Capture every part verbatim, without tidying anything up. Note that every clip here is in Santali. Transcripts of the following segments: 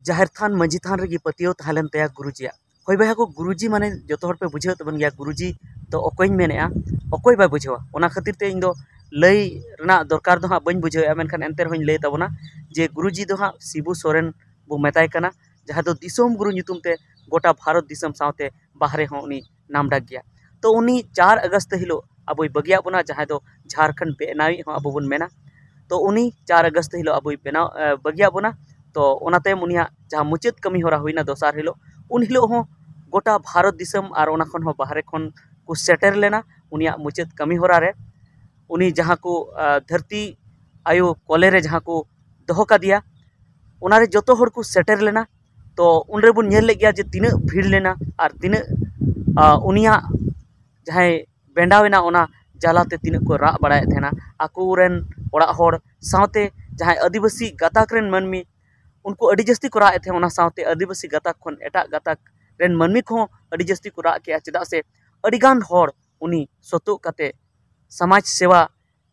ᱡᱟᱦᱮᱨ ᱛᱷᱟᱱ, ᱢᱟᱹᱡᱷᱤ ᱛᱷᱟᱱ ᱨᱮᱜᱮ ᱯᱟᱹᱛᱭᱟᱹᱣ ᱛᱟᱦᱮᱸ ᱞᱮᱱ ᱛᱟᱭᱟ ᱜᱩᱨᱩᱡᱤᱭᱟᱜ᱾ ᱦᱳᱭ ᱵᱚᱭᱦᱟ ᱠᱚ, ᱜᱩᱨᱩᱡᱤ ᱢᱟᱱᱮ ᱡᱚᱛᱚ ᱦᱚᱲ ᱯᱮ ᱵᱩᱡᱷᱟᱹᱣ ᱛᱟᱵᱚᱱ ᱜᱮᱭᱟ, ᱜᱩᱨᱩᱡᱤ ᱫᱚ ᱚᱠᱚᱭᱧ ᱢᱮᱱᱮᱜᱼᱟ, ᱚᱠᱚᱭ ᱵᱟᱭ ᱵᱩᱡᱷᱟᱹᱣᱟ? ᱚᱱᱟ ᱠᱷᱟᱹᱛᱤᱨ ᱛᱮ ᱤᱧ ᱫᱚ ᱞᱟᱹᱭ ᱨᱮᱱᱟᱜ ᱫᱚᱨᱠᱟᱨ ᱫᱚ ᱦᱟᱸᱜ ᱵᱟᱹᱧ ᱵᱩᱡᱷᱟᱹᱣᱮᱜᱼᱟ, ᱢᱮᱱᱠᱷᱟᱱ ᱮᱱᱛᱮ ᱨᱮᱦᱚᱸᱧ ᱞᱟᱹᱭ ᱛᱟᱵᱚᱱᱟ ᱡᱮ ᱜᱩᱨᱩᱡᱤ ᱫᱚ ᱦᱟᱸᱜ ᱥᱤᱵᱩ ᱥᱚᱨᱮᱱ ᱵᱚ ᱢᱮᱛᱟᱭ ᱠᱟᱱᱟ, ᱡᱟᱦᱟᱸ ᱫᱚ ᱫᱤᱥᱚᱢ ᱜᱩᱨᱩ ᱧᱩᱛᱩᱢ ᱛᱮ ᱜᱚᱴᱟ ᱵᱷᱟᱨᱚᱛ ᱫᱤᱥᱚᱢ ᱥᱟᱶᱛᱮ ᱵᱟᱦᱨᱮ ᱦᱚᱸ ᱩᱱᱤ ᱱᱟᱢᱰᱟᱠ ᱜᱮᱭᱟ᱾ ᱛᱚ ᱩᱱᱤ ᱪᱟᱨ ᱟᱜᱚᱥᱴ ᱦᱤᱞᱳᱜ ᱟᱵᱚᱭ ᱵᱟᱹᱜᱤᱭᱟᱜ ᱵᱚᱱᱟ, ᱡᱟᱦᱟᱸᱭ ᱫᱚ ᱡᱷᱟᱲᱠᱷᱚᱸᱰ ᱵᱮᱱᱟᱣᱤᱡ ᱦᱚᱸ ᱟᱵᱚ ᱵᱚᱱ ᱢᱮᱱᱟ᱾ ᱛᱚ ᱩᱱᱤ ᱪᱟᱨ ᱟᱜᱚᱥᱴ ᱦᱤᱞᱳᱜ ᱟᱵᱚᱭ ᱵᱮᱱᱟᱣ, ᱮ, ᱵᱟᱹᱜᱤᱭᱟᱜ ᱵᱚᱱᱟ᱾ ᱛᱚ ᱚᱱᱟ ᱛᱟᱭᱚᱢ ᱩᱱᱤᱭᱟᱜ ᱡᱟᱦᱟᱸ ᱢᱩᱪᱟᱹᱫ ᱠᱟᱹᱢᱤ ᱦᱚᱨᱟ ᱦᱩᱭᱱᱟ ᱫᱚᱥᱟᱨ ᱦᱤᱞᱳᱜ, ᱩᱱ ᱦᱤᱞᱳᱜ ᱦᱚᱸ ᱜᱚᱴᱟ ᱵᱷᱟᱨᱚᱛ ᱫᱤᱥᱚᱢ ᱟᱨ ᱚᱱᱟ ᱠᱷᱚᱱ ᱦᱚᱸ ᱵᱟᱦᱨᱮ ᱠᱷᱚᱱ ᱠᱚ ᱥᱮᱴᱮᱨ ᱞᱮᱱᱟ ᱩᱱᱤᱭᱟᱜ ᱢᱩᱪᱟᱹᱫ ᱠᱟᱹᱢᱤ ᱦᱚᱨᱟ ᱨᱮ᱾ ᱩᱱᱤ ᱡᱟᱦᱟᱸ ᱠᱚ, ᱟ, ᱫᱷᱟᱹᱨᱛᱤ ᱟᱭᱳ ᱠᱚᱞᱮ ᱨᱮ ᱡᱟᱦᱟᱸ ᱠᱚ ᱫᱚᱦᱚ ᱠᱟᱫᱮᱭᱟ, ᱚᱱᱟᱨᱮ ᱡᱚᱛᱚ ᱦᱚᱲ ᱠᱚ ᱥᱮᱴᱮᱨ ᱞᱮᱱᱟ᱾ ᱛᱚ ᱩᱱᱨᱮ ᱵᱚᱱ ᱧᱮᱞ ᱞᱮᱫ ᱜᱮᱭᱟ ᱡᱮ ᱛᱤᱱᱟᱹᱜ ᱵᱷᱤᱲ ᱞᱮᱱᱟ ᱟᱨ ᱛᱤᱱᱟᱹᱜ, ᱟ, ᱩᱱᱤᱭᱟᱜ ᱡᱟᱦᱟᱸᱭ ᱵᱮᱸᱰᱟᱣ ᱮᱱᱟ, ᱚᱱᱟ ᱡᱟᱞᱟᱛᱮ ᱛᱤᱱᱟᱹᱜ ᱠᱚ ᱨᱟᱜ ᱵᱟᱲᱟᱭᱮᱫ ᱛᱟᱦᱮᱱᱟ᱾ ᱟᱠᱚᱨᱮᱱ ᱚᱲᱟᱜ ᱦᱚᱲ ᱥᱟᱶᱛᱮ ᱡᱟᱦᱟᱸᱭ ᱟᱹᱫᱤᱵᱟᱹᱥᱤ ᱜᱟᱛᱟᱠ ᱨᱮᱱ ᱢᱟᱹᱱᱢᱤ, ᱩᱱᱠᱩ ᱟᱹᱰᱤ ᱡᱟᱹᱥᱛᱤ ᱠᱚ ᱨᱟᱜ ᱮᱫ ᱛᱟᱦᱮᱸᱫ᱾ ᱚᱱᱟ ᱥᱟᱶᱛᱮ ᱟᱹᱫᱤᱵᱟᱹᱥᱤ ᱜᱟᱛᱟᱠ ᱠᱷᱚᱱ ᱮᱴᱟᱜ ᱜᱟᱛᱟᱠ ᱨᱮᱱ ᱢᱟᱹᱱᱢᱤ ᱠᱚᱦᱚᱸ ᱟᱹᱰᱤ ᱡᱟᱹᱥᱛᱤ ᱠᱚ ᱨᱟᱜ ᱠᱮᱜᱼᱟ, ᱪᱮᱫᱟᱜ ᱥᱮ ᱟᱹᱰᱤᱜᱟᱱ ᱦᱚᱲ ᱩᱱᱤ ᱥᱚᱛᱳᱜ ᱠᱟᱛᱮ ᱥᱚᱢᱟᱡᱽ ᱥᱮᱵᱟ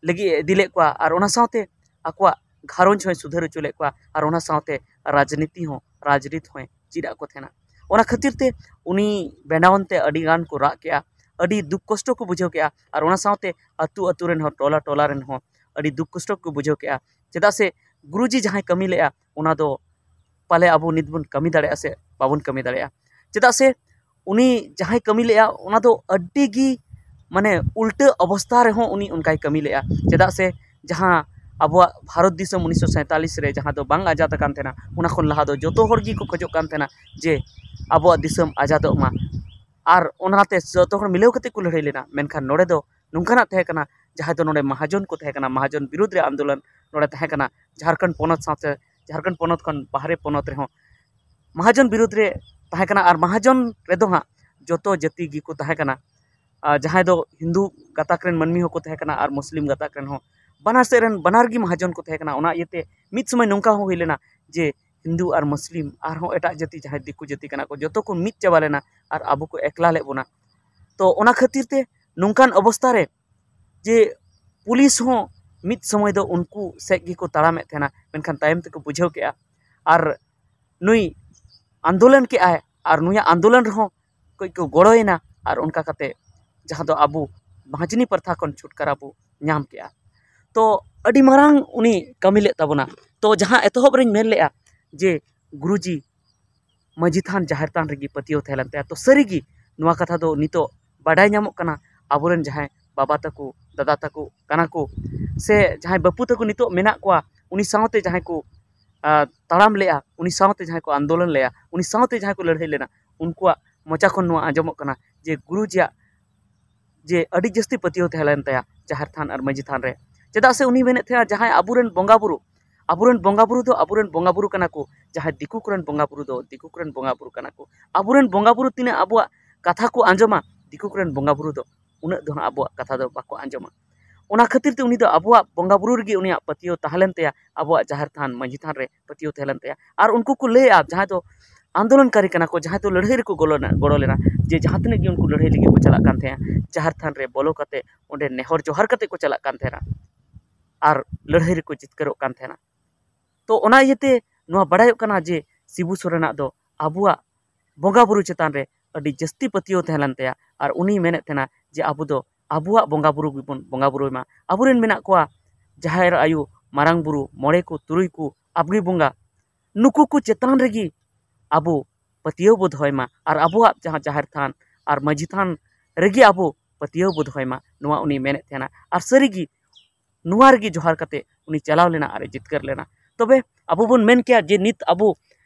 ᱞᱟᱹᱜᱤᱫ ᱮ ᱤᱫᱤ ᱞᱮᱫ ᱠᱚᱣᱟ ᱟᱨ ᱚᱱᱟ ᱥᱟᱶᱛᱮ ᱟᱠᱚᱣᱟᱜ ᱜᱷᱟᱨᱚᱸᱡᱽ ᱦᱚᱸᱭ ᱥᱩᱫᱷᱟᱹᱨ ᱦᱚᱪᱚ ᱞᱮᱫ ᱠᱚᱣᱟ ᱟᱨ ᱚᱱᱟ ᱥᱟᱶᱛᱮ ᱨᱟᱡᱽᱱᱤᱛᱤ ᱦᱚᱸ, ᱨᱟᱡᱽᱱᱤᱛ ᱦᱚᱸᱭ ᱪᱮᱫ ᱟᱫ ᱠᱚ ᱛᱟᱦᱮᱱᱟ᱾ ᱚᱱᱟ ᱠᱷᱟᱹᱛᱤᱨ ᱛᱮ ᱩᱱᱤ ᱵᱮᱱᱟᱣ ᱮᱱᱛᱮ ᱟᱹᱰᱤ ᱜᱟᱱ ᱠᱚ ᱨᱟᱜ ᱠᱮᱜᱼᱟ, ᱟᱹᱰᱤ ᱫᱩᱠ ᱠᱚᱥᱴᱚ ᱠᱚ ᱵᱩᱡᱷᱟᱹᱣ ᱠᱮᱜᱼᱟ ᱟᱨ ᱚᱱᱟ ᱥᱟᱶᱛᱮ ᱟᱹᱛᱩ ᱟᱹᱛᱩ ᱨᱮᱱ ᱦᱚᱸ, ᱴᱚᱞᱟ ᱴᱚᱞᱟ ᱨᱮᱱ ᱦᱚᱸ ᱟᱹᱰᱤ ᱫᱩᱠ ᱠᱚᱥᱴᱚ ᱠᱚ ᱵᱩᱡᱷᱟᱹᱣ ᱠᱮᱜᱼᱟ᱾ ᱪᱮᱫᱟᱜ ᱥᱮ ᱜᱩᱨᱩᱡᱤ ᱡᱟᱦᱟᱸᱭ ᱠᱟᱹᱢᱤ ᱞᱮᱜᱼᱟ, ᱚᱱᱟ ᱫᱚ ᱯᱟᱞᱮ ᱟᱵᱚ ᱱᱤᱛ ᱵᱚᱱ ᱠᱟᱹᱢᱤ ᱫᱟᱲᱮᱭᱟᱜᱼᱟ ᱥᱮ ᱵᱟᱵᱚᱱ ᱠᱟᱹᱢᱤ ᱫᱟᱲᱮᱭᱟᱜᱼᱟ᱾ ᱪᱮᱫᱟᱜ ᱥᱮ ᱩᱱᱤ ᱡᱟᱦᱟᱸᱭ ᱠᱟᱹᱢᱤ ᱞᱮᱜᱼᱟ, ᱚᱱᱟ ᱫᱚ ᱟᱹᱰᱤ ᱜᱮ, ᱢᱟᱱᱮ, ᱩᱞᱴᱟᱹ ᱚᱵᱚᱥᱛᱟ ᱨᱮᱦᱚᱸ ᱩᱱᱤ ᱚᱱᱠᱟᱭ ᱠᱟᱹᱢᱤ ᱞᱮᱜᱼᱟ᱾ ᱪᱮᱫᱟᱜ ᱥᱮ ᱡᱟᱦᱟᱸ ᱟᱵᱚᱣᱟᱜ ᱵᱷᱟᱨᱚᱛ ᱫᱤᱥᱚᱢ ᱩᱱᱤᱥᱥᱚ ᱥᱟᱸᱭᱛᱟᱞᱤᱥ ᱨᱮ ᱡᱟᱦᱟᱸ ᱫᱚ ᱵᱟᱝ ᱟᱡᱟᱫ ᱟᱠᱟᱱ ᱛᱟᱦᱮᱱᱟ, ᱚᱱᱟ ᱠᱷᱚᱱ ᱞᱟᱦᱟ ᱫᱚ ᱡᱚᱛᱚ ᱦᱚᱲ ᱜᱮᱠᱚ ᱠᱷᱚᱡᱚᱜ ᱠᱟᱱ ᱛᱟᱦᱮᱱᱟ ᱡᱮ ᱟᱵᱚᱣᱟᱜ ᱫᱤᱥᱚᱢ ᱟᱡᱟᱫᱚᱜ ᱢᱟ᱾ ᱟᱨ ᱚᱱᱟᱛᱮ ᱡᱚᱛᱚ ᱦᱚᱲ ᱢᱤᱞᱟᱹᱣ ᱠᱟᱛᱮ ᱠᱚ ᱞᱟᱹᱲᱦᱟᱹᱭ ᱞᱮᱱᱟ᱾ ᱢᱮᱱᱠᱷᱟᱱ ᱱᱚᱰᱮ ᱫᱚ ᱱᱚᱝᱠᱟᱱᱟᱜ ᱛᱟᱦᱮᱸ ᱠᱟᱱᱟ, ᱡᱟᱦᱟᱸᱭ ᱫᱚ ᱱᱚᱰᱮ ᱢᱟᱦᱟᱡᱚᱱ ᱠᱚ ᱛᱟᱦᱮᱸ ᱠᱟᱱᱟ, ᱢᱟᱦᱟᱡᱚᱱ ᱵᱤᱨᱩᱫᱽ ᱨᱮ ᱟᱱᱫᱳᱞᱚᱱ ᱱᱚᱰᱮ ᱛᱟᱦᱮᱸ ᱠᱟᱱᱟ, ᱡᱷᱟᱲᱠᱷᱚᱸᱰ ᱯᱚᱱᱚᱛ ᱥᱟᱶᱛᱮ, ᱡᱷᱟᱲᱠᱷᱚᱸᱰ ᱯᱚᱱᱚᱛ ᱠᱷᱚᱱ ᱵᱟᱦᱨᱮ ᱯᱚᱱᱚᱛ ᱨᱮᱦᱚᱸ ᱢᱟᱦᱟᱡᱚᱱ ᱵᱤᱨᱩᱫᱽ ᱨᱮ ᱛᱟᱦᱮᱸ ᱠᱟᱱᱟ᱾ ᱟᱨ ᱢᱟᱦᱟᱡᱚᱱ ᱨᱮᱫᱚ ᱦᱟᱸᱜ ᱡᱚᱛᱚ ᱡᱟᱹᱛᱤ ᱜᱮᱠᱚ ᱛᱟᱦᱮᱸ ᱠᱟᱱᱟ, ᱟᱨ ᱡᱟᱦᱟᱸᱭ ᱫᱚ ᱦᱤᱱᱫᱩ ᱜᱟᱛᱟᱠ ᱨᱮᱱ ᱢᱟᱹᱱᱢᱤ ᱦᱚᱸᱠᱚ ᱛᱟᱦᱮᱸ ᱠᱟᱱᱟ ᱟᱨ ᱢᱩᱥᱞᱤᱢ ᱜᱟᱛᱟᱠ ᱨᱮᱱ ᱦᱚᱸ᱾ ᱵᱟᱱᱟᱨ ᱥᱮᱫ ᱨᱮᱱ ᱵᱟᱱᱟᱨ ᱜᱮ ᱢᱟᱦᱟᱡᱚᱱ ᱠᱚ ᱛᱟᱦᱮᱸ ᱠᱟᱱᱟ᱾ ᱚᱱᱟ ᱤᱭᱟᱹᱛᱮ ᱢᱤᱫ ᱥᱚᱢᱚᱭ ᱱᱚᱝᱠᱟ ᱦᱚᱸ ᱦᱩᱭ ᱞᱮᱱᱟ ᱡᱮ ᱦᱤᱱᱫᱩ ᱟᱨ ᱢᱩᱥᱞᱤᱢ ᱟᱨᱦᱚᱸ ᱮᱴᱟᱜ ᱡᱟᱹᱛᱤ ᱡᱟᱦᱟᱸᱭ ᱫᱤᱠᱩ ᱡᱟᱹᱛᱤ ᱠᱟᱱᱟ ᱠᱚ, ᱡᱚᱛᱚ ᱠᱚ ᱢᱤᱫ ᱪᱟᱵᱟ ᱞᱮᱱᱟ ᱟᱨ ᱟᱵᱚ ᱠᱚ ᱮᱠᱞᱟ ᱞᱮᱫ ᱵᱚᱱᱟ᱾ ᱛᱚ ᱚᱱᱟ ᱠᱷᱟᱹᱛᱤᱨ ᱛᱮ ᱱᱚᱝᱠᱟᱱ ᱚᱵᱚᱥᱛᱟ ᱨᱮ ᱡᱮ ᱯᱩᱞᱤᱥ ᱦᱚᱸ ᱢᱤᱫ ᱥᱚᱢᱚᱭ ᱫᱚ ᱩᱱᱠᱩ ᱥᱮᱫ ᱜᱮᱠᱚ ᱛᱟᱲᱟᱢᱮᱫ ᱛᱟᱦᱮᱱᱟ, ᱢᱮᱱᱠᱷᱟᱱ ᱛᱟᱭᱚᱢ ᱛᱮᱠᱚ ᱵᱩᱡᱷᱟᱹᱣ ᱠᱮᱜᱼᱟ᱾ ᱟᱨ ᱱᱩᱭ ᱟᱱᱫᱳᱞᱚᱱ ᱠᱮᱜᱼᱟᱭ ᱟᱨ ᱱᱩᱭᱟᱜ ᱟᱱᱫᱳᱞᱚᱱ ᱨᱮᱦᱚᱸ ᱠᱟᱹᱡ ᱠᱚ ᱜᱚᱲᱚᱭᱮᱱᱟ᱾ ᱟᱨ ᱚᱱᱠᱟ ᱠᱟᱛᱮ ᱡᱟᱦᱟᱸ ᱫᱚ ᱟᱵᱚ ᱵᱷᱟᱸᱡᱽᱱᱤ ᱯᱨᱚᱛᱷᱟ ᱠᱷᱚᱱ ᱪᱷᱩᱴᱠᱟᱨᱟ ᱵᱚ ᱧᱟᱢ ᱠᱮᱜᱼᱟ᱾ ᱛᱚ ᱟᱹᱰᱤ ᱢᱟᱨᱟᱝ ᱩᱱᱤ ᱠᱟᱹᱢᱤ ᱞᱮᱫ ᱛᱟᱵᱚᱱᱟ᱾ ᱛᱚ ᱡᱟᱦᱟᱸ ᱮᱛᱚᱦᱚᱵ ᱨᱤᱧ ᱢᱮᱱ ᱞᱮᱜᱼᱟ ᱡᱮ ᱜᱩᱨᱩᱡᱤ ᱢᱟᱹᱡᱷᱤ ᱛᱷᱟᱱ ᱡᱟᱦᱮᱨ ᱛᱷᱟᱱ ᱨᱮᱜᱮ ᱯᱟᱹᱛᱭᱟᱹᱣ ᱛᱟᱦᱮᱸ ᱞᱮᱱ ᱛᱟᱭᱟ, ᱛᱚ ᱥᱟᱹᱨᱤᱜᱮ ᱱᱚᱣᱟ ᱠᱟᱛᱷᱟ ᱫᱚ ᱱᱤᱛᱚᱜ ᱵᱟᱰᱟᱭ ᱧᱟᱢᱚᱜ ᱠᱟᱱᱟ᱾ ᱟᱵᱚᱨᱮᱱ ᱡᱟᱦᱟᱸᱭ ᱵᱟᱵᱟ ᱛᱟᱠᱚ, ᱫᱟᱫᱟ ᱛᱟᱠᱚ ᱠᱟᱱᱟ ᱠᱚ, ᱥᱮ ᱡᱟᱦᱟᱸᱭ ᱵᱟᱹᱯᱩ ᱛᱟᱠᱚ ᱱᱤᱛᱚᱜ ᱢᱮᱱᱟᱜ ᱠᱚᱣᱟ, ᱩᱱᱤ ᱥᱟᱶᱛᱮ ᱡᱟᱦᱟᱸᱭ ᱠᱚ, ᱟᱸ, ᱛᱟᱲᱟᱢ ᱞᱮᱜᱼᱟ, ᱩᱱᱤ ᱥᱟᱶᱛᱮ ᱡᱟᱦᱟᱸᱭ ᱠᱚ ᱟᱱᱫᱳᱞᱚᱱ ᱞᱮᱜᱼᱟ, ᱩᱱᱤ ᱥᱟᱶᱛᱮ ᱡᱟᱦᱟᱸᱭ ᱠᱚ ᱞᱟᱹᱲᱦᱟᱹᱭ ᱞᱮᱱᱟ, ᱩᱱᱠᱩᱣᱟᱜ ᱢᱚᱪᱟ ᱠᱷᱚᱱ ᱱᱚᱣᱟ ᱟᱸᱡᱚᱢᱚᱜ ᱠᱟᱱᱟ ᱡᱮ ᱜᱩᱨᱩᱡᱤᱭᱟᱜ ᱡᱮ ᱟᱹᱰᱤ ᱡᱟᱹᱥᱛᱤ ᱯᱟᱹᱛᱭᱟᱹᱣ ᱛᱟᱦᱮᱸ ᱞᱮᱱ ᱛᱟᱭᱟ ᱡᱟᱦᱮᱨ ᱛᱷᱟᱱ ᱟᱨ ᱢᱟᱹᱡᱷᱤ ᱛᱷᱟᱱ ᱨᱮ᱾ ᱪᱮᱫᱟᱜ ᱥᱮ ᱩᱱᱤ ᱢᱮᱱᱮᱫ ᱛᱟᱦᱮᱸᱜᱼᱟ, ᱡᱟᱦᱟᱸᱭ ᱟᱵᱚᱨᱮᱱ ᱵᱚᱸᱜᱟ ᱵᱩᱨᱩ, ᱟᱵᱚᱨᱮᱱ ᱵᱚᱸᱜᱟ ᱵᱩᱨᱩ ᱫᱚ ᱟᱵᱚᱨᱮᱱ ᱵᱚᱸᱜᱟ ᱵᱩᱨᱩ ᱠᱟᱱᱟ ᱠᱚ, ᱡᱟᱦᱟᱸᱭ ᱫᱤᱠᱩ ᱠᱚᱨᱮᱱ ᱵᱚᱸᱜᱟ ᱵᱩᱨᱩ ᱫᱚ ᱫᱤᱠᱩ ᱠᱚᱨᱮᱱ ᱵᱚᱸᱜᱟ ᱵᱩᱨᱩ ᱠᱟᱱᱟ ᱠᱚ᱾ ᱟᱵᱚᱨᱮᱱ ᱵᱚᱸᱜᱟ ᱵᱩᱨᱩ ᱛᱤᱱᱟᱹᱜ ᱟᱵᱚᱣᱟᱜ ᱠᱟᱛᱷᱟ ᱠᱚ ᱟᱸᱡᱚᱢᱟ, ᱫᱤᱠᱩ ᱠᱚᱨᱮᱱ ᱵᱚᱸᱜᱟ ᱵᱩᱨᱩ ᱫᱚ ᱩᱱᱟᱹᱜ ᱫᱚ ᱦᱟᱸᱜ ᱟᱵᱚᱣᱟᱜ ᱠᱟᱛᱷᱟ ᱫᱚ ᱵᱟᱠᱚ ᱟᱸᱡᱚᱢᱟ᱾ ᱚᱱᱟ ᱠᱷᱟᱹᱛᱤᱨ ᱛᱮ ᱩᱱᱤ ᱫᱚ ᱟᱵᱚᱣᱟᱜ ᱵᱚᱸᱜᱟ ᱵᱩᱨᱩ ᱨᱮᱜᱮ ᱩᱱᱤᱭᱟᱜ ᱯᱟᱹᱛᱭᱟᱹᱣ ᱛᱟᱦᱮᱸ ᱞᱮᱱ ᱛᱟᱭᱟ, ᱟᱵᱚᱣᱟᱜ ᱡᱟᱦᱮᱨ ᱛᱷᱟᱱ ᱢᱟᱹᱡᱷᱤ ᱛᱷᱟᱱ ᱨᱮ ᱯᱟᱹᱛᱭᱟᱹᱣ ᱛᱟᱦᱮᱸ ᱞᱮᱱ ᱛᱟᱭᱟ᱾ ᱟᱨ ᱩᱱᱠᱩ ᱠᱚ ᱞᱟᱹᱭᱟ, ᱡᱟᱦᱟᱸᱭ ᱫᱚ ᱟᱱᱫᱳᱞᱚᱱᱠᱟᱨᱤ ᱠᱟᱱᱟ ᱠᱚ, ᱡᱟᱦᱟᱸᱭ ᱫᱚ ᱞᱟᱹᱲᱦᱟᱹᱭ ᱨᱮᱠᱚ ᱜᱚᱲᱚ ᱞᱮᱱᱟ, ᱜᱚᱲᱚ ᱞᱮᱱᱟ, ᱡᱮ ᱡᱟᱦᱟᱸ ᱛᱤᱱᱟᱹᱜ ᱜᱮ ᱩᱱᱠᱩ ᱞᱟᱹᱲᱦᱟᱹᱭ ᱞᱟᱹᱜᱤᱫ ᱠᱚ ᱪᱟᱞᱟᱜ ᱠᱟᱱ ᱛᱟᱦᱮᱸᱜᱼᱟ, ᱡᱟᱦᱮᱨ ᱛᱷᱟᱱ ᱨᱮ ᱵᱚᱞᱚ ᱠᱟᱛᱮ ᱚᱸᱰᱮ ᱱᱮᱦᱚᱨ ᱡᱚᱦᱟᱨ ᱠᱟᱛᱮ ᱠᱚ ᱪᱟᱞᱟᱜ ᱠᱟᱱ ᱛᱟᱦᱮᱱᱟ ᱟᱨ ᱞᱟᱹᱲᱦᱟᱹᱭ ᱨᱮᱠᱚ ᱡᱤᱛᱠᱟᱹᱨᱚᱜ ᱠᱟᱱ ᱛᱟᱦᱮᱱᱟ᱾ ᱛᱚ ᱚᱱᱟ ᱤᱭᱟᱹᱛᱮ ᱱᱚᱣᱟ ᱵᱟᱲᱟᱭᱚᱜ ᱠᱟᱱᱟ ᱡᱮ ᱥᱤᱵᱩ ᱥᱚᱨᱮᱱᱟᱜ ᱫᱚ ᱟᱵᱚᱣᱟᱜ ᱵᱚᱸᱜᱟ ᱵᱩᱨᱩ ᱪᱮᱛᱟᱱ ᱨᱮ ᱟᱹᱰᱤ ᱡᱟᱹᱥᱛᱤ ᱯᱟᱹᱛᱭᱟᱹᱣ ᱛᱟᱦᱮᱸ ᱞᱮᱱ ᱛᱟᱭᱟ᱾ ᱟᱨ ᱩᱱᱤ ᱢᱮᱱᱮᱫ ᱛᱟᱦᱮᱱᱟ ᱡᱮ ᱟᱵᱚ ᱫᱚ ᱟᱵᱚᱣᱟᱜ ᱵᱚᱸᱜᱟ ᱵᱩᱨᱩ ᱜᱮᱵᱚᱱ ᱵᱚᱸᱜᱟ ᱵᱩᱨᱩᱭ ᱢᱟ᱾ ᱟᱵᱚᱨᱮᱱ ᱢᱮᱱᱟᱜ ᱠᱚᱣᱟ ᱡᱟᱦᱮᱨ ᱟᱭᱳ, ᱢᱟᱨᱟᱝ ᱵᱩᱨᱩ, ᱢᱚᱬᱮ ᱠᱚ, ᱛᱩᱨᱩᱭ ᱠᱚ, ᱟᱵᱜᱤ ᱵᱚᱸᱜᱟ, ᱱᱩᱠᱩ ᱠᱚ ᱪᱮᱛᱟᱱ ᱨᱮᱜᱮ ᱟᱵᱚ ᱯᱟᱹᱛᱭᱟᱹᱣ ᱵᱚ ᱫᱚᱦᱚᱭ ᱢᱟ ᱟᱨ ᱟᱵᱚᱣᱟᱜ ᱡᱟᱦᱟᱸ ᱡᱟᱦᱮᱨ ᱛᱷᱟᱱ ᱟᱨ ᱢᱟᱹᱡᱷᱤ ᱛᱷᱟᱱ ᱨᱮᱜᱮ ᱟᱵᱚ ᱯᱟᱹᱛᱭᱟᱹᱣ ᱵᱚ ᱫᱚᱦᱚᱭ ᱢᱟ, ᱱᱚᱣᱟ ᱩᱱᱤ ᱢᱮᱱᱮᱫ ᱛᱟᱦᱮᱱᱟ᱾ ᱟᱨ ᱥᱟᱹᱨᱤᱜᱮ ᱱᱚᱣᱟ ᱨᱮᱜᱮ ᱡᱚᱦᱟᱨ ᱠᱟᱛᱮ ᱩᱱᱤ ᱪᱟᱞᱟᱣ ᱞᱮᱱᱟ ᱟᱨ ᱮ ᱡᱤᱛᱠᱟᱹᱨ ᱞᱮᱱᱟ᱾ ᱛᱚᱵᱮ ᱟᱵᱚ ᱵᱚᱱ ᱢᱮᱱ ᱠᱮᱭᱟ ᱡᱮ ᱱᱤᱛ ᱟᱵᱚ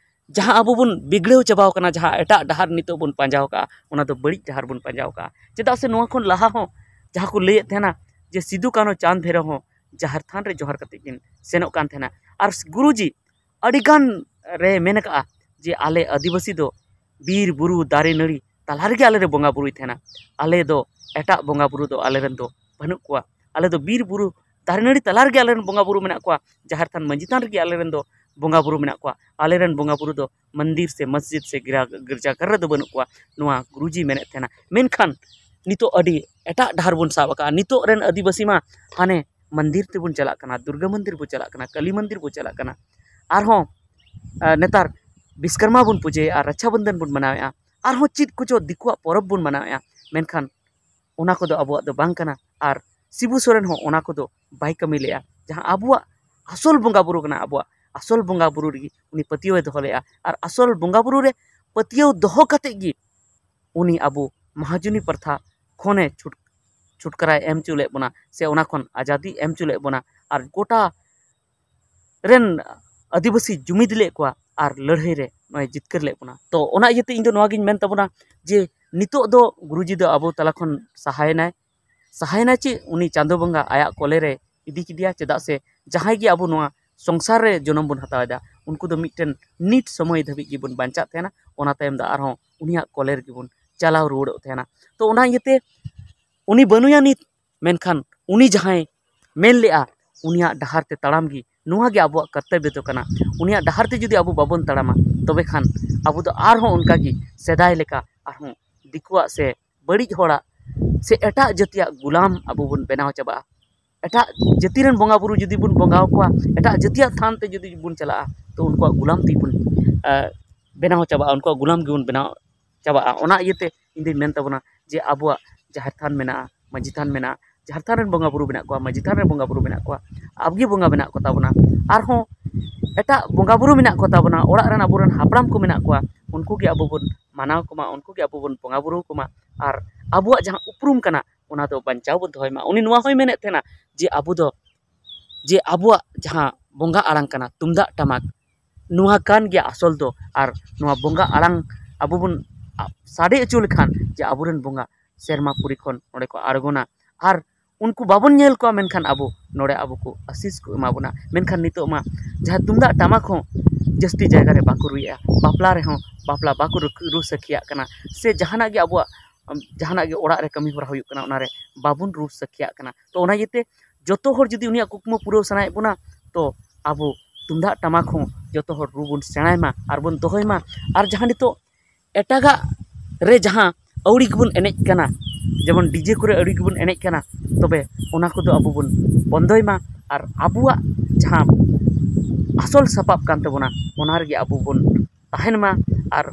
ᱡᱟᱦᱟᱸ ᱟᱵᱚ ᱵᱚᱱ ᱵᱤᱜᱽᱲᱟᱹᱣ ᱪᱟᱵᱟᱣ ᱠᱟᱱᱟ, ᱡᱟᱦᱟᱸ ᱮᱴᱟᱜ ᱰᱟᱦᱟᱨ ᱱᱤᱛᱚᱜ ᱵᱚᱱ ᱯᱟᱸᱡᱟᱣ ᱠᱟᱜᱼᱟ, ᱚᱱᱟ ᱫᱚ ᱵᱟᱹᱲᱤᱡ ᱰᱟᱦᱟᱨ ᱵᱚᱱ ᱯᱟᱸᱡᱟᱣ ᱠᱟᱜᱼᱟ᱾ ᱪᱮᱫᱟᱜ ᱥᱮ ᱱᱚᱣᱟ ᱠᱷᱚᱱ ᱞᱟᱦᱟ ᱦᱚᱸ ᱡᱟᱦᱟᱸ ᱠᱚ ᱞᱟᱹᱭᱮᱫ ᱛᱟᱦᱮᱱᱟ ᱡᱮ ᱥᱤᱫᱩ, ᱠᱟᱹᱱᱦᱩ, ᱪᱟᱸᱫᱽ, ᱵᱷᱮᱨᱚ ᱦᱚᱸ ᱡᱟᱦᱮᱨ ᱛᱷᱟᱱ ᱨᱮ ᱡᱚᱦᱟᱨ ᱠᱟᱛᱮ ᱠᱤᱱ ᱥᱮᱱᱚᱜ ᱠᱟᱱ ᱛᱟᱦᱮᱱᱟ᱾ ᱟᱨ ᱜᱩᱨᱩᱡᱤ ᱟᱹᱰᱤ ᱜᱟᱱ ᱨᱮ ᱢᱮᱱ ᱠᱟᱜᱼᱟ ᱡᱮ ᱟᱞᱮ ᱟᱹᱫᱤᱵᱟᱹᱥᱤ ᱫᱚ ᱵᱤᱨ, ᱵᱩᱨᱩ, ᱫᱟᱨᱮ, ᱱᱟᱹᱲᱤ ᱛᱟᱞᱟ ᱨᱮᱜᱮ ᱟᱞᱮ ᱞᱮ ᱵᱚᱸᱜᱟ ᱵᱩᱨᱩᱭ ᱛᱟᱦᱮᱱᱟ᱾ ᱟᱞᱮ ᱫᱚ ᱮᱴᱟᱜ ᱵᱚᱸᱜᱟ ᱵᱩᱨᱩ ᱫᱚ ᱟᱞᱮ ᱨᱮᱱ ᱫᱚ ᱵᱟᱹᱱᱩᱜ ᱠᱚᱣᱟ᱾ ᱟᱞᱮ ᱫᱚ ᱵᱤᱨ, ᱵᱩᱨᱩ, ᱫᱟᱨᱮ, ᱱᱟᱹᱲᱤ ᱛᱟᱞᱟ ᱨᱮᱜᱮ ᱟᱞᱮ ᱨᱮᱱ ᱵᱚᱸᱜᱟ ᱵᱩᱨᱩ ᱢᱮᱱᱟᱜ ᱠᱚᱣᱟ᱾ ᱡᱟᱦᱮᱨ ᱛᱷᱟᱱ, ᱢᱟᱹᱡᱷᱤ ᱛᱷᱟᱱ ᱨᱮᱜᱮ ᱟᱞᱮ ᱨᱮᱱ ᱫᱚ ᱵᱚᱸᱜᱟ ᱵᱩᱨᱩ ᱢᱮᱱᱟᱜ ᱠᱚᱣᱟ᱾ ᱟᱞᱮ ᱨᱮᱱ ᱵᱚᱸᱜᱟ ᱵᱩᱨᱩ ᱫᱚ ᱢᱚᱱᱫᱤᱨ ᱥᱮ ᱢᱚᱥᱡᱤᱫ ᱥᱮ ᱜᱤᱨᱟ-, ᱜᱤᱨᱡᱟᱜᱷᱚᱨ ᱨᱮᱫᱚ ᱵᱟᱹᱱᱩᱜ ᱠᱚᱣᱟ, ᱱᱚᱣᱟ ᱜᱩᱨᱩᱡᱤ ᱢᱮᱱᱮᱫ ᱛᱟᱦᱮᱱᱟ᱾ ᱢᱮᱱᱠᱷᱟᱱ ᱱᱤᱛᱚᱜ ᱟᱹᱰᱤ ᱮᱴᱟᱜ ᱰᱟᱦᱟᱨ ᱵᱚᱱ ᱥᱟᱵ ᱟᱠᱟᱫᱼᱟ᱾ ᱱᱤᱛᱚᱜ ᱨᱮᱱ ᱟᱹᱫᱤᱵᱟᱹᱥᱤ ᱢᱟ ᱦᱟᱱᱮ ᱢᱚᱱᱫᱤᱨ ᱛᱮᱵᱚᱱ ᱪᱟᱞᱟᱜ ᱠᱟᱱᱟ, ᱫᱩᱨᱜᱟᱹ ᱢᱚᱱᱫᱤᱨ ᱵᱚᱱ ᱪᱟᱞᱟᱜ ᱠᱟᱱᱟ, ᱠᱟᱹᱞᱤ ᱢᱚᱱᱫᱤᱨ ᱵᱚᱱ ᱪᱟᱞᱟᱜ ᱠᱟᱱᱟ᱾ ᱟᱨᱦᱚᱸ, ᱟᱸ, ᱱᱮᱛᱟᱨ ᱵᱤᱥᱠᱚᱨᱢᱟ ᱵᱚᱱ ᱯᱩᱡᱟᱹᱭᱮᱫᱼᱟ, ᱨᱟᱠᱷᱟ ᱵᱚᱱᱫᱷᱚᱱ ᱵᱚᱱ ᱢᱟᱱᱟᱣᱮᱫᱼᱟ, ᱟᱨᱦᱚᱸ ᱪᱮᱫ ᱠᱚᱪᱚ ᱫᱤᱠᱩᱣᱟᱜ ᱯᱚᱨᱚᱵᱽ ᱵᱚᱱ ᱢᱟᱱᱟᱣᱮᱫᱼᱟ, ᱢᱮᱱᱠᱷᱟᱱ ᱚᱱᱟ ᱠᱚᱫᱚ ᱟᱵᱚᱣᱟᱜ ᱫᱚ ᱵᱟᱝ ᱠᱟᱱᱟ᱾ ᱟᱨ ᱥᱤᱵᱩ ᱥᱚᱨᱮᱱ ᱦᱚᱸ ᱚᱱᱟ ᱠᱚᱫᱚ ᱵᱟᱭ ᱠᱟᱹᱢᱤ ᱞᱮᱫᱼᱟ᱾ ᱡᱟᱦᱟᱸ ᱟᱵᱚᱣᱟᱜ ᱟᱥᱚᱞ ᱵᱚᱸᱜᱟ ᱵᱩᱨᱩ ᱠᱟᱱᱟ, ᱟᱵᱚᱣᱟᱜ ᱟᱥᱚᱞ ᱵᱚᱸᱜᱟ ᱵᱩᱨᱩ ᱨᱮᱜᱮ ᱩᱱᱤ ᱯᱟᱹᱛᱭᱟᱹᱣ ᱮ ᱫᱚᱦᱚ ᱞᱮᱫᱼᱟ᱾ ᱟᱨ ᱟᱥᱚᱞ ᱵᱚᱸᱜᱟ ᱵᱩᱨᱩ ᱨᱮ ᱯᱟᱹᱛᱭᱟᱹᱣ ᱫᱚᱦᱚ ᱠᱟᱛᱮᱫ ᱜᱮ ᱩᱱᱤ ᱟᱵᱚ ᱢᱟᱦᱟᱡᱚᱱᱤ ᱯᱨᱚᱛᱷᱟ ᱠᱷᱚᱱᱮ ᱪᱷᱩᱴ-, ᱪᱷᱩᱴᱠᱟᱨᱟᱭ ᱮᱢ ᱦᱚᱪᱚ ᱞᱮᱫ ᱵᱚᱱᱟ, ᱥᱮ ᱚᱱᱟ ᱠᱷᱚᱱ ᱟᱡᱟᱫᱤ ᱮᱢ ᱦᱚᱪᱚ ᱞᱮᱫ ᱵᱚᱱᱟ᱾ ᱟᱨ ᱜᱚᱴᱟ ᱨᱮᱱ ᱟᱹᱫᱤᱵᱟᱹᱥᱤ ᱡᱩᱢᱤᱫ ᱞᱮᱫ ᱠᱚᱣᱟ ᱟᱨ ᱞᱟᱹᱲᱦᱟᱹᱭ ᱨᱮ ᱱᱚᱜᱼᱚᱭ ᱡᱤᱛᱠᱟᱹᱨ ᱞᱮᱫ ᱵᱚᱱᱟ᱾ ᱛᱚ, ᱚᱱᱟ ᱤᱭᱟᱹᱛᱮ ᱤᱧ ᱫᱚ ᱱᱚᱣᱟ ᱜᱤᱧ ᱢᱮᱱ ᱛᱟᱵᱚᱱᱟ ᱡᱮ ᱱᱤᱛᱚᱜ ᱫᱚ ᱜᱩᱨᱩᱡᱤ ᱫᱚ ᱟᱵᱚ ᱛᱟᱞᱟ ᱠᱷᱚᱱ ᱥᱟᱦᱟᱭᱮᱱᱟᱭ᱾ ᱥᱟᱦᱟᱭᱮᱱᱟᱭ ᱪᱮᱫ? ᱩᱱᱤ ᱪᱟᱸᱫᱳ ᱵᱚᱸᱜᱟ ᱟᱭᱟᱜ ᱠᱚᱞᱮ ᱨᱮ ᱤᱫᱤ ᱠᱮᱫᱮᱭᱟ᱾ ᱪᱮᱫᱟᱜ ᱥᱮ ᱡᱟᱦᱟᱸᱭ ᱜᱮ ᱟᱵᱚ ᱱᱚᱣᱟ ᱥᱚᱝᱥᱟᱨ ᱨᱮ ᱡᱚᱱᱚᱢ ᱵᱚᱱ ᱦᱟᱛᱟᱣ ᱮᱫᱟ, ᱩᱱᱠᱩ ᱫᱚ ᱢᱤᱫᱴᱮᱱ ᱱᱤᱴ ᱥᱚᱢᱚᱭ ᱫᱷᱟᱹᱵᱤᱡ ᱜᱮᱵᱚᱱ ᱵᱟᱧᱪᱟᱜ ᱛᱟᱦᱮᱱᱟ, ᱚᱱᱟ ᱛᱟᱭᱚᱢ ᱫᱚ ᱟᱨᱦᱚᱸ ᱩᱱᱤᱭᱟᱜ ᱠᱚᱞᱮ ᱨᱮᱜᱮ ᱵᱚᱱ ᱪᱟᱞᱟᱣ ᱨᱩᱣᱟᱹᱲᱚᱜ ᱛᱟᱦᱮᱱᱟ᱾ ᱛᱚ, ᱚᱱᱟ ᱤᱭᱟᱹᱛᱮ ᱩᱱᱤ ᱵᱟᱹᱱᱩᱭᱟ ᱱᱤᱛ, ᱢᱮᱱᱠᱷᱟᱱ ᱩᱱᱤ ᱡᱟᱦᱟᱸᱭ ᱢᱮᱱ ᱞᱮᱜᱼᱟ, ᱩᱱᱤᱭᱟᱜ ᱰᱟᱦᱟᱨ ᱛᱮ ᱛᱟᱲᱟᱢ ᱜᱮ, ᱱᱚᱣᱟ ᱜᱮ ᱟᱵᱚᱣᱟᱜ ᱠᱚᱨᱛᱚᱵᱵᱚ ᱫᱚ ᱠᱟᱱᱟ᱾ ᱩᱱᱤᱭᱟᱜ ᱰᱟᱦᱟᱨ ᱛᱮ ᱡᱩᱫᱤ ᱟᱵᱚ ᱵᱟᱵᱚᱱ ᱛᱟᱲᱟᱢᱟ, ᱛᱚᱵᱮ ᱠᱷᱟᱱ ᱟᱵᱚ ᱫᱚ ᱟᱨᱦᱚᱸ ᱚᱱᱠᱟ ᱜᱮ ᱥᱮᱫᱟᱭ ᱞᱮᱠᱟ ᱟᱨᱦᱚᱸ ᱫᱤᱠᱩᱣᱟᱜ ᱥᱮ ᱵᱟᱹᱲᱤᱡ ᱦᱚᱲᱟᱜ ᱥᱮ ᱮᱴᱟᱜ ᱡᱟᱹᱛᱤᱭᱟᱜ ᱜᱩᱞᱟᱢ ᱟᱵᱚ ᱵᱚᱱ ᱵᱮᱱᱟᱣ ᱪᱟᱵᱟᱜᱼᱟ᱾ ᱮᱴᱟᱜ ᱡᱟᱹᱛᱤ ᱨᱮᱱ ᱵᱚᱸᱜᱟ ᱵᱩᱨᱩ ᱡᱩᱫᱤ ᱵᱚᱱ ᱵᱚᱸᱜᱟ ᱟᱠᱚᱣᱟ, ᱮᱴᱟᱜ ᱡᱟᱹᱛᱤᱭᱟᱜ ᱛᱷᱟᱱ ᱛᱮ ᱡᱩᱫᱤ ᱵᱚᱱ ᱪᱟᱞᱟᱜᱼᱟ, ᱛᱚ ᱩᱱᱠᱩᱣᱟᱜ ᱜᱩᱞᱟᱢ ᱛᱮᱜᱮ ᱵᱚᱱ, ᱮ, ᱵᱮᱱᱟᱣ ᱪᱟᱵᱟᱜᱼᱟ, ᱩᱱᱠᱩᱣᱟᱜ ᱜᱩᱞᱟᱢ ᱜᱮᱵᱚᱱ ᱵᱮᱱᱟᱣ ᱪᱟᱵᱟᱜᱼᱟ᱾ ᱚᱱᱟ ᱤᱭᱟᱹᱛᱮ ᱤᱧ ᱫᱩᱧ ᱢᱮᱱ ᱛᱟᱵᱚᱱᱟ ᱡᱮ ᱟᱵᱚᱣᱟᱜ ᱡᱟᱦᱮᱨ ᱛᱷᱟᱱ ᱢᱮᱱᱟᱜᱼᱟ, ᱢᱟᱹᱡᱷᱤ ᱛᱷᱟᱱ ᱢᱮᱱᱟᱜᱼᱟ, ᱡᱟᱦᱮᱨ ᱛᱷᱟᱱ ᱨᱮᱱ ᱵᱚᱸᱜᱟ ᱵᱩᱨᱩ ᱢᱮᱱᱟᱜ ᱠᱚᱣᱟ, ᱢᱟᱹᱡᱷᱤ ᱛᱷᱟᱱ ᱨᱮᱱ ᱵᱚᱸᱜᱟ ᱵᱩᱨᱩ ᱢᱮᱱᱟᱜ ᱠᱚᱣᱟ, ᱟᱵᱚᱜᱮ ᱵᱚᱸᱜᱟ ᱢᱮᱱᱟᱜ ᱠᱚ ᱛᱟᱵᱚᱱᱟ, ᱟᱨᱦᱚᱸ ᱮᱴᱟᱜ ᱵᱚᱸᱜᱟ ᱵᱩᱨᱩ ᱢᱮᱱᱟᱜ ᱠᱚ ᱛᱟᱵᱚᱱᱟ, ᱚᱲᱟᱜ ᱨᱮᱱ ᱟᱵᱚᱨᱮᱱ ᱦᱟᱯᱲᱟᱢ ᱠᱚ ᱢᱮᱱᱟᱜ ᱠᱚᱣᱟ, ᱩᱱᱠᱩ ᱜᱮ ᱟᱵᱚ ᱵᱚᱱ ᱢᱟᱱᱟᱣ ᱠᱚᱢᱟ, ᱩᱱᱠᱩ ᱜᱮ ᱟᱵᱚ ᱵᱚᱱ ᱵᱚᱸᱜᱟ ᱵᱩᱨᱩ ᱠᱚᱢᱟ, ᱟᱨ ᱟᱵᱚᱣᱟᱜ ᱡᱟᱦᱟᱸ ᱩᱯᱨᱩᱢ ᱠᱟᱱᱟ, ᱚᱱᱟ ᱫᱚ ᱵᱟᱧᱪᱟᱣ ᱵᱚᱱ ᱫᱚᱦᱚᱭ ᱢᱟ᱾ ᱩᱱᱤ ᱱᱚᱣᱟ ᱦᱚᱸᱭ ᱢᱮᱱᱮᱫ ᱛᱟᱦᱮᱱᱟ ᱡᱮ ᱟᱵᱚ ᱫᱚ, ᱡᱮ ᱟᱵᱚᱣᱟᱜ ᱡᱟᱦᱟᱸ ᱵᱚᱸᱜᱟ ᱟᱲᱟᱝ ᱠᱟᱱᱟ, ᱛᱩᱢᱫᱟᱜ ᱴᱟᱢᱟᱠ, ᱱᱚᱣᱟ ᱠᱟᱱ ᱜᱮᱭᱟ ᱟᱥᱚᱞ ᱫᱚ᱾ ᱟᱨ ᱱᱚᱣᱟ ᱵᱚᱸᱜᱟ ᱟᱲᱟᱝ ᱟᱵᱚ ᱵᱚᱱ ᱥᱟᱰᱮ ᱦᱚᱪᱚ ᱞᱮᱠᱷᱟᱱ ᱡᱮ ᱟᱵᱚᱨᱮᱱ ᱵᱚᱸᱜᱟ ᱥᱮᱨᱢᱟ ᱯᱩᱨᱤ ᱠᱷᱚᱱ ᱱᱚᱰᱮ ᱠᱚ ᱟᱬᱜᱚᱱᱟ, ᱟᱨ ᱩᱱᱠᱩ ᱵᱟᱵᱚᱱ ᱧᱮᱞ ᱠᱚᱣᱟ, ᱢᱮᱱᱠᱷᱟᱱ ᱟᱵᱚ ᱱᱚᱰᱮ ᱟᱵᱚ ᱠᱚ ᱟᱥᱤᱥ ᱠᱚ ᱮᱢᱟ ᱵᱚᱱᱟ᱾ ᱢᱮᱱᱠᱷᱟᱱ ᱱᱤᱛᱚᱜ ᱢᱟ ᱡᱟᱦᱟᱸ ᱛᱩᱢᱫᱟᱜ ᱴᱟᱢᱟᱠ ᱦᱚᱸ ᱡᱟᱹᱥᱛᱤ ᱡᱟᱭᱜᱟ ᱨᱮ ᱵᱟᱠᱚ ᱨᱩᱭᱮᱫᱼᱟ, ᱵᱟᱯᱞᱟ ᱨᱮᱦᱚᱸ ᱵᱟᱯᱞᱟ ᱵᱟᱠᱚ ᱨᱩ-, ᱨᱩ ᱥᱟᱹᱠᱷᱤᱭᱟᱜ ᱠᱟᱱᱟ, ᱥᱮ ᱡᱟᱦᱟᱱᱟᱜ ᱜᱮ ᱟᱵᱚᱣᱟᱜ, ᱡᱟᱦᱟᱱᱟᱜ ᱜᱮ ᱚᱲᱟᱜ ᱨᱮ ᱠᱟᱹᱢᱤ ᱦᱚᱨᱟ ᱦᱩᱭᱩᱜ ᱠᱟᱱᱟ, ᱚᱱᱟᱨᱮ ᱵᱟᱵᱚᱱ ᱨᱩ ᱥᱟᱹᱠᱷᱤᱭᱟᱜ ᱠᱟᱱᱟ᱾ ᱛᱚ, ᱚᱱᱟ ᱤᱭᱟᱹᱛᱮ ᱡᱚᱛᱚ ᱦᱚᱲ ᱡᱩᱫᱤ ᱩᱱᱤᱭᱟᱜ ᱠᱩᱠᱢᱩ ᱯᱩᱨᱟᱹᱣ ᱥᱟᱱᱟᱭᱮᱫ ᱵᱚᱱᱟ, ᱛᱚ ᱟᱵᱚ ᱛᱩᱢᱫᱟᱜ ᱴᱟᱢᱟᱠ ᱦᱚᱸ ᱡᱚᱛᱚ ᱦᱚᱲ ᱨᱩ ᱵᱚᱱ ᱥᱮᱬᱟᱭ ᱢᱟ ᱟᱨ ᱵᱚᱱ ᱫᱚᱦᱚᱭ ᱢᱟ᱾ ᱟᱨ ᱡᱟᱦᱟᱸ ᱱᱤᱛᱚᱜ ᱮᱴᱟᱜᱟᱜ ᱨᱮ ᱡᱟᱦᱟᱸ ᱟᱹᱣᱲᱤ ᱜᱮᱵᱚᱱ ᱮᱱᱮᱡ ᱠᱟᱱᱟ, ᱡᱮᱢᱚᱱ ᱰᱤᱡᱮ ᱠᱚᱨᱮ ᱟᱹᱣᱲᱤ ᱜᱮᱵᱚᱱ ᱮᱱᱮᱡ ᱠᱟᱱᱟ, ᱛᱚᱵᱮ ᱚᱱᱟ ᱠᱚᱫᱚ ᱟᱵᱚ ᱵᱚᱱ ᱵᱚᱱᱫᱚᱭ ᱢᱟ᱾ ᱟᱨ ᱟᱵᱚᱣᱟᱜ ᱡᱟᱦᱟᱸ ᱟᱥᱚᱞ ᱥᱟᱯᱟᱵ ᱠᱟᱱ ᱛᱟᱵᱚᱱᱟ, ᱚᱱᱟ ᱨᱮᱜᱮ ᱟᱵᱚ ᱵᱚᱱ ᱛᱟᱦᱮᱱ ᱢᱟ, ᱟᱨ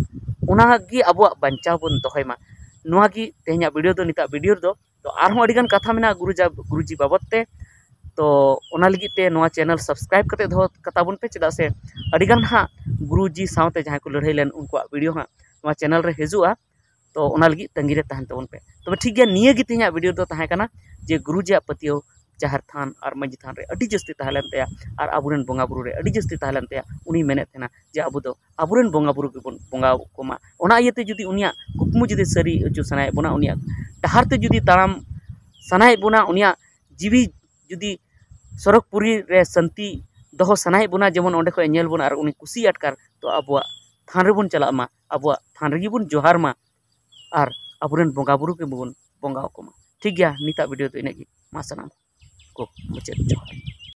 ᱚᱱᱟ ᱜᱮ ᱟᱵᱚᱣᱟᱜ ᱵᱟᱧᱪᱟᱣ ᱵᱚᱱ ᱫᱚᱦᱚᱭ ᱢᱟ᱾ ᱱᱚᱣᱟ ᱜᱮ ᱛᱮᱦᱮᱧᱟᱜ ᱵᱷᱤᱰᱤᱭᱳ ᱫᱚ, ᱱᱤᱛᱟᱜ ᱵᱷᱤᱰᱤᱭᱳ ᱨᱮᱫᱚ᱾ ᱛᱚ ᱟᱨᱦᱚᱸ ᱟᱹᱰᱤᱜᱟᱱ ᱠᱟᱛᱷᱟ ᱢᱮᱱᱟᱜᱼᱟ ᱜᱩᱨᱩᱡᱟ ᱜᱩᱨᱩᱡᱤ ᱵᱟᱵᱚᱫ ᱛᱮ, ᱛᱚ ᱚᱱᱟ ᱞᱟᱹᱜᱤᱫ ᱛᱮ ᱱᱚᱣᱟ ᱪᱮᱱᱮᱞ ᱥᱟᱵᱥᱠᱨᱟᱭᱤᱵᱽ ᱠᱟᱛᱮ ᱫᱚᱦᱚ ᱠᱟᱛᱟ ᱵᱚᱱ ᱯᱮ, ᱪᱮᱫᱟᱜ ᱥᱮ ᱟᱹᱰᱤᱜᱟᱱ ᱦᱟᱸᱜ ᱜᱩᱨᱩᱡᱤ ᱥᱟᱶᱛᱮ ᱡᱟᱦᱟᱸᱭ ᱠᱚ ᱞᱟᱹᱲᱦᱟᱹᱭ ᱞᱮᱱ ᱩᱱᱠᱩᱣᱟᱜ ᱵᱷᱤᱰᱤᱭᱳ ᱦᱟᱸᱜ ᱱᱚᱣᱟ ᱪᱮᱱᱮᱞ ᱨᱮ ᱦᱤᱡᱩᱜᱼᱟ᱾ ᱛᱚ ᱚᱱᱟ ᱞᱟᱹᱜᱤᱫ ᱛᱟᱺᱜᱤ ᱨᱮ ᱛᱟᱦᱮᱱ ᱛᱟᱵᱚᱱ ᱯᱮ᱾ ᱛᱚᱵᱮ ᱴᱷᱤᱠ ᱜᱮᱭᱟ, ᱱᱤᱭᱟᱹ ᱜᱮ ᱛᱮᱦᱮᱧᱟᱜ ᱵᱷᱤᱰᱤᱭᱳ ᱫᱚ ᱛᱟᱦᱮᱸ ᱠᱟᱱᱟ ᱡᱮ ᱜᱩᱨᱩᱡᱤᱭᱟᱜ ᱯᱟᱹᱛᱭᱟᱹᱣ ᱡᱟᱦᱮᱨ ᱛᱷᱟᱱ ᱟᱨ ᱢᱟᱹᱡᱷᱤ ᱛᱷᱟᱱ ᱨᱮ ᱟᱹᱰᱤ ᱡᱟᱹᱥᱛᱤ ᱛᱟᱦᱮᱸ ᱞᱮᱱ ᱛᱟᱭᱟ, ᱟᱨ ᱟᱵᱚᱨᱮᱱ ᱵᱚᱸᱜᱟ ᱵᱩᱨᱩ ᱨᱮ ᱟᱹᱰᱤ ᱡᱟᱹᱥᱛᱤ ᱛᱟᱦᱮᱸ ᱞᱮᱱ ᱛᱟᱭᱟ᱾ ᱩᱱᱤ ᱢᱮᱱᱮᱫ ᱛᱟᱦᱮᱱᱟ ᱡᱮ ᱟᱵᱚ ᱫᱚ ᱟᱵᱚᱨᱮᱱ ᱵᱚᱸᱜᱟ ᱵᱩᱨᱩ ᱜᱮᱵᱚᱱ ᱵᱚᱸᱜᱟ ᱠᱚᱢᱟ᱾ ᱚᱱᱟ ᱤᱭᱟᱹᱛᱮ ᱡᱩᱫᱤ ᱩᱱᱤᱭᱟᱜ ᱠᱩᱠᱢᱩ ᱡᱩᱫᱤ ᱥᱟᱹᱨᱤ ᱦᱚᱪᱚ ᱥᱟᱱᱟᱭᱮᱫ ᱵᱚᱱᱟ, ᱩᱱᱤᱭᱟᱜ ᱰᱟᱦᱟᱨ ᱛᱮ ᱡᱩᱫᱤ ᱛᱟᱲᱟᱢ ᱥᱟᱱᱟᱭᱮᱫ ᱵᱚᱱᱟ, ᱩᱱᱤᱭᱟᱜ ᱡᱤᱣᱤ ᱡᱩᱫᱤ ᱥᱚᱨᱚᱜᱽᱯᱩᱨᱤ ᱨᱮ ᱥᱟᱹᱱᱛᱤ ᱫᱚᱦᱚ ᱥᱟᱱᱟᱭᱮᱫ ᱵᱚᱱᱟ, ᱡᱮᱢᱚᱱ ᱚᱸᱰᱮ ᱠᱷᱚᱱ ᱧᱮᱞ ᱵᱚᱱᱟ ᱟᱨ ᱩᱱᱤ ᱠᱩᱥᱤ ᱟᱴᱠᱟᱨ, ᱛᱚ ᱟᱵᱚᱣᱟᱜ ᱛᱷᱟᱱ ᱨᱮᱵᱚᱱ ᱪᱟᱞᱟᱜ ᱢᱟ, ᱟᱵᱚᱣᱟᱜ ᱛᱷᱟᱱ ᱨᱮᱜᱮ ᱵᱚᱱ ᱡᱚᱦᱟᱨ ᱢᱟ, ᱟᱨ ᱟᱵᱚᱨᱮᱱ ᱵᱚᱸᱜᱟ ᱵᱩᱨᱩ ᱜᱮᱵᱚᱱ ᱵᱚᱸᱜᱟ ᱟᱠᱚ ᱢᱟ᱾ ᱴᱷᱤᱠ ᱜᱮᱭᱟ, ᱱᱤᱛᱟᱜ ᱵᱷᱤᱰᱤᱭᱳ ᱫᱚ ᱤᱱᱟᱹᱜ ᱜᱮ᱾ ᱢᱟ ᱥᱟᱱᱟᱢ ᱠᱚ ᱢᱩᱪᱟᱹᱫ ᱡᱚᱦᱟᱨ᱾